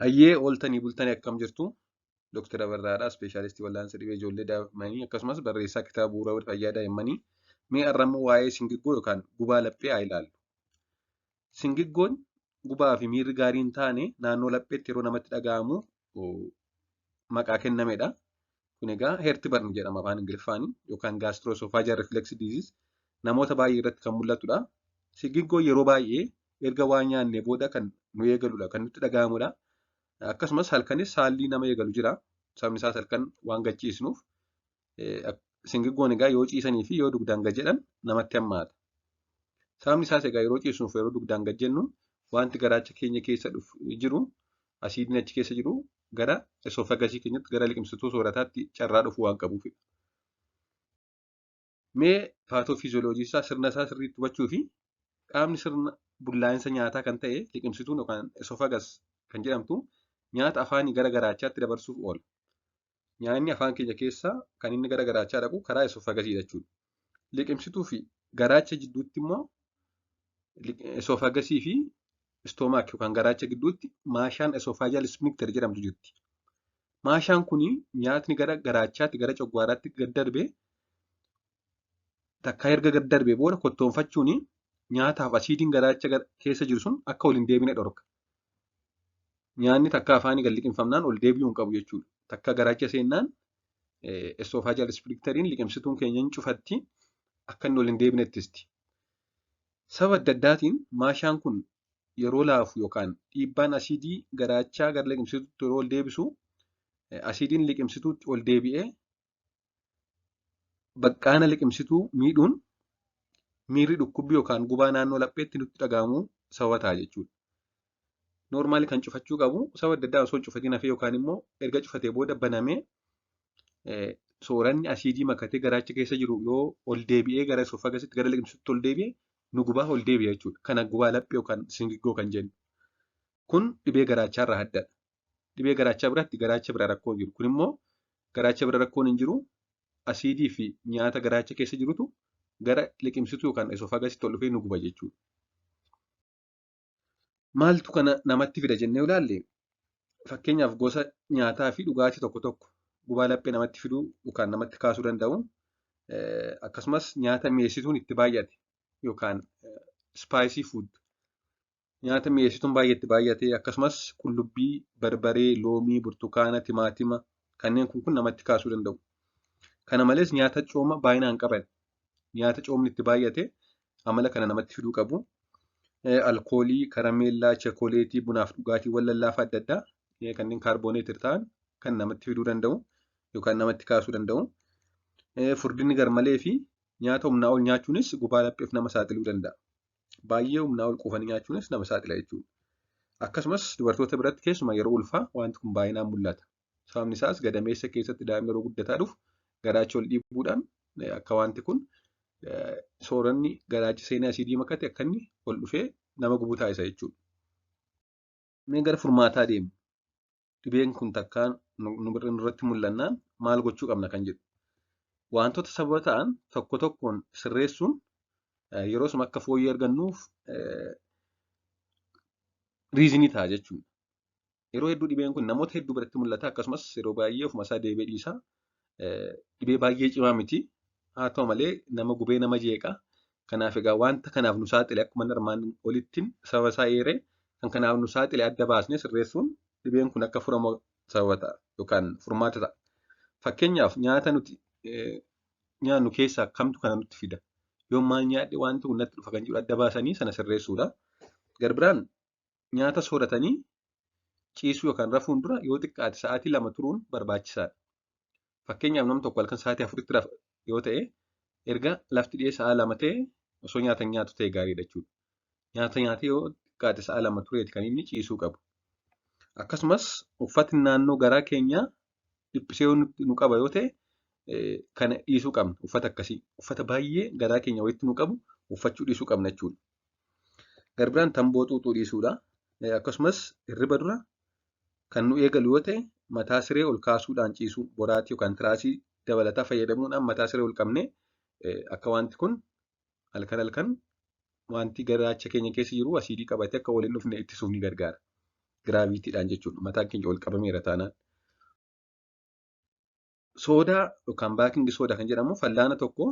Hayyee ooltanii bultanii akkam jirtu? Dooktar Abarraadha. Ispeeshaalistii wal'aansa dhibee ijoollee daa'immanii akkasumas barreessaa kitaaba bu'uura fayyaa daa'immanii. Mee har'a immoo waa'ee singiggoo yookaan gubaa laphee haa ilaallu. Singiggoon gubaa fi miirri gaarii hin taane naannoo lapheetti yeroo namatti dhaga'amu maqaa kennamedha. Kun egaa heartburn jedhama afaan Ingiliffaanii yookaan gastroesophageal reflux disease namoota baay'ee irratti kan mul'atudha. Singiggoon yeroo baay'ee erga waa nyaannee booda kan nu eegaludha, kan nutti dhaga'amudha. Akkasumas halkanis saalli nama eegalu jira. Sababni isaas halkan waan gad ciisnuuf. Singiggoon egaa yoo ciisanii fi yoo dugdaan gad jedhan namatti hammaata. Sababni isaas egaa yeroo ciisnuuf yeroo dugdaan gad jennu wanti garaacha keenya keessa jiru asiidiin achi keessa jiru gara esoofagasii keenyatti gara liqimsituu soorataatti carraa dhufuu waan qabuufidha. Mee paatoofiiziyooloojii isaa sirna isaa sirriitti hubachuu fi qaamni sirna bullaa'insa nyaataa kan ta'e liqimsituun yookaan esoofagas kan jedhamtu nyaata afaanii gara garaachaatti dabarsuuf oola. Nyaanni afaan keenya keessaa kan inni gara garaachaa dhaqu karaa esoofagasiidha jechuudha. Liqimsituu fi garaacha jidduutti immoo esoofagasii fi istoomaak yookaan garaacha gidduutti maashaan esoofajaal isfinkter jedhamtu jirti. Maashaan kun nyaatni gara garaachaatti gara coggaaraatti gad darbee takkaa erga gad darbee booda kottoonfachuun nyaataaf asiidiin garaacha keessa jiru sun akka ol hin deebine dhorka. Nyaanni takka afaanii gad liqimfamnaan ol deebi'uu hin qabu jechuudha. Takka garaacha seennaan esoofajaal isfinkteriin liqimsituun keenya hin cufatti akka inni ol hin deebine ittisti. Sababa adda addaatiin maashaan kun yeroo laafu yookaan dhiibbaan asiidii garaachaa gara liqimsituutti yeroo ol deebisu asiidiin liqimsituutti ol deebi'ee baqqaana liqimsituu miidhuun miirri dhukkubbii yookaan gubaa naannoo lapheetti nutti dhaga'amuu sababa ta'a jechuudha. Noormaali kan cufachuu qabu sababa adda addaa osoo hin cufatiin hafee yookaan immoo erga cufatee booda banamee sooranni asiidii makatee garaacha keessa jiru yoo ol deebi'ee gara esoofagasitti gara liqimsituutti ol deebi'e nu gubaa ol deebi'a jechuudha. Kana gubaa laphee yookaan singiggoo kan jennu. Kun dhibee garaachaa irraa addadha. Dhibee garaachaa biratti garaacha bira rakkoon jiru. Kun immoo garaacha bira rakkoon hin jiru. Asiidii fi nyaata garaacha keessa jirutu gara liqimsituu yookaan esoofagasitti ol dhufee nu guba jechuudha. Maaltu kana namatti fida jennee ilaalle fakkeenyaaf gosa nyaataa fi dhugaatii tokko tokko gubaa laphee namatti fiduu yookaan namatti kaasuu danda'u. Akkasumas nyaata mi'eessituun itti baay'ate yookaan spicy food nyaata mi'eessituun baay'ee itti baay'ate akkasumas qullubbii, barbaree, loomii, burtukaana, timaatima kanneen kun namatti kaasuu danda'u. Kana malees nyaata cooma baay'inaan qaban nyaata coomni itti baay'ate amala kana namatti fiduu qabu. Alkoolii, karameellaa, chokooleetii, bunaaf dhugaatiiwwan lallaafaa adda addaa kanneen kaarbooneetir ta'an kan namatti fiduu danda'u yookaan namatti kaasuu danda'u. Furdinni garmalee fi nyaata humnaa ol nyaachuunis gubaa lapheef nama saaxiluu danda'a. Baay'ee humnaa ol quufanii nyaachuunis nama saaxila jechuudha. Akkasumas dubartoota biratti keessumaa yeroo ulfaa wanti kun baay'inaan mul'ata. Sababni isaas gadameessa keessatti daa'imni yeroo guddataa dhufu garaacha ol dhiibuudhaan akka wanti kun sooranni garaacha seenaa asiidii makate akka inni ol dhufee nama gubuu taasisa jechuudha. Mee gara furmaataa deemnu. Dhibeen kun takkaan nurratti mul'annaan maal gochuu qabna kan jedhu. Wantoota sababa ta'an tokko tokkoon sirreessuun yeroo suma akka fooyyee argannuuf riizinii ta'a jechuudha. Yeroo hedduu dhibeen kun namoota hedduu biratti mul'ata akkasumas yeroo baay'ee ofuma isaa deebi'ee dhiisa. Dhibee baay'ee cimaa miti. Haa ta'u malee nama gubee nama jeeqa. Kanaaf egaa wanta kanaaf nu saaxile akkuma armaan olittiin sababa isaa eeree kan kanaaf nu saaxile adda baasnee sirreessuun dhibeen kun akka furamu sababa ta'a yookaan furmaata ta'a. Fakkeenyaaf nyaata nuti nyaannu keessaa kamtu kana nutti fida? Yoo maal nyaadhe wanti kun natti dhufa kan jedhu adda baasanii sana sirreessuudha. Garbiraan nyaata sooratanii ciisuu yookaan rafuun dura yoo xiqqaate sa'aatii 2 turuun barbaachisaadha. Fakkeenyaaf namni tokko halkan sa'aatii 4tti rafa yoo ta'e erga lafti dhiyee sa'a 2 ta'e osoo nyaata hin nyaatu ta'e gaariidha jechuudha. Nyaata nyaatee yoo xiqqaate sa'a 2 tureeti kan inni ciisuu qabu. Akkasumas uffatni naannoo garaa keenyaa dhiphisee nu qaba yoo ta'e kana dhiisuu qabna. Uffata akkasii uffata baay'ee garaa keenya walitti nu qabu uffachuu dhiisuu qabna jechuudha. Garbiraan tamboo xuuxuu dhiisuudha. Akkasumas hirriba dura kan nu eegalu yoo ta'e mataa siree ol kaasuudhaan ciisuu boraatii yookaan tiraasii dabalataa fayyadamuudhaan mataa siree ol qabnee akka wanti kun halkan halkan wanti garaacha keenya keessa jiru asiidii qabatee akka waliin dhufne ittisuuf ni gargaara. Giraavitiidhaan jechuudha. Mataan keenya ol qabameera taanaan. Soodaa yookaan baakingi soodaa kan jedhamu fallaana tokko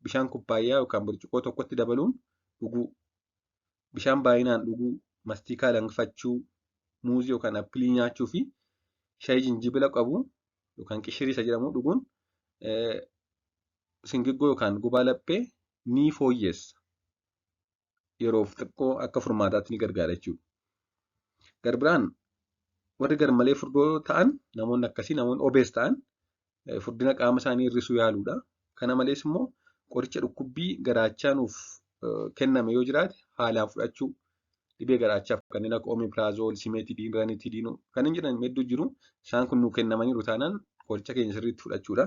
bishaan kubbaayyaa yookaan burcuqqoo tokkotti dabaluun dhuguu. Bishaan baay'inaan dhuguu, mastiikaa langfachuu, muuzii yookaan appilii nyaachuu fi shaayii jinjibila qabu yookaan qishirii isa jedhamu dhuguun singiggoo yookaan gubaa laphee ni fooyyessa. Yeroof xiqqoo akka furmaataatti ni gargaara jechuudha. Garbiraan warri garmalee furdoo ta'an namoonni akkasii namoonni obees ta'an furdina qaama isaanii hir'isuu yaaluudha. Kana malees immoo qoricha dhukkubbii garaachaa nuuf kenname yoo jiraate haalaan fudhachuu dhibee garaachaaf kanneen akka omeprazole, cimetidine, ranitidine kanneen jedhan hedduu jiru. Isaan kun nuu kennamaniiru taanaan qoricha keenya sirriitti fudhachuudha.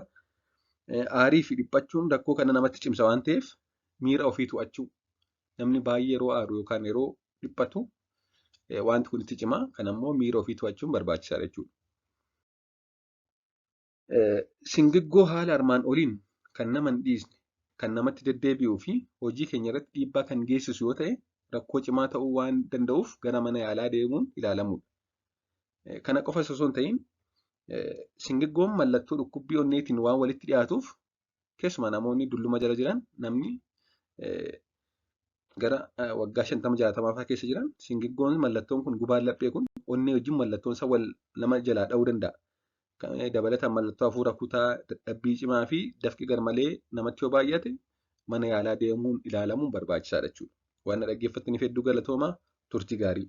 Aarii fi dhiphachuun rakkoo kana namatti cimsa waan ta'eef miira ofii to'achuu. Namni baay'ee yeroo aaru yookaan yeroo dhiphatu wanti kun itti cima. Kanammoo miira ofii to'achuun barbaachisaadha jechuudha. Singiggoo haala armaan oliin kan nama hin dhiisne, kan namatti deddeebi'uu fi hojii keenya irratti dhiibbaa kan geessisu yoo ta'e rakkoo cimaa ta'uu waan danda'uuf gara mana yaalaa deemuun ilaalamudha. Kana qofas osoo hin ta'in singiggoon mallattoo dhukkubbii onneetiin waan walitti dhiyaatuuf keessumaa namoonni dulluma jala jiran namni gara waggaa 50-60 fa'aa keessa jiran singiggoon mallattoon kun gubaan laphee kun onnee wajjin mallattoon isaa wal nama jalaa dha'uu danda'a. Dabalataan mallattoo hafuura kutaa, dadhabbii cimaa fi dafqi garmalee namatti yoo baay'ate mana yaalaa deemuun ilaalamuun barbaachisaadha jechuudha. Waan na dhaggeeffattaniif hedduu galatoomaa turtii gaarii.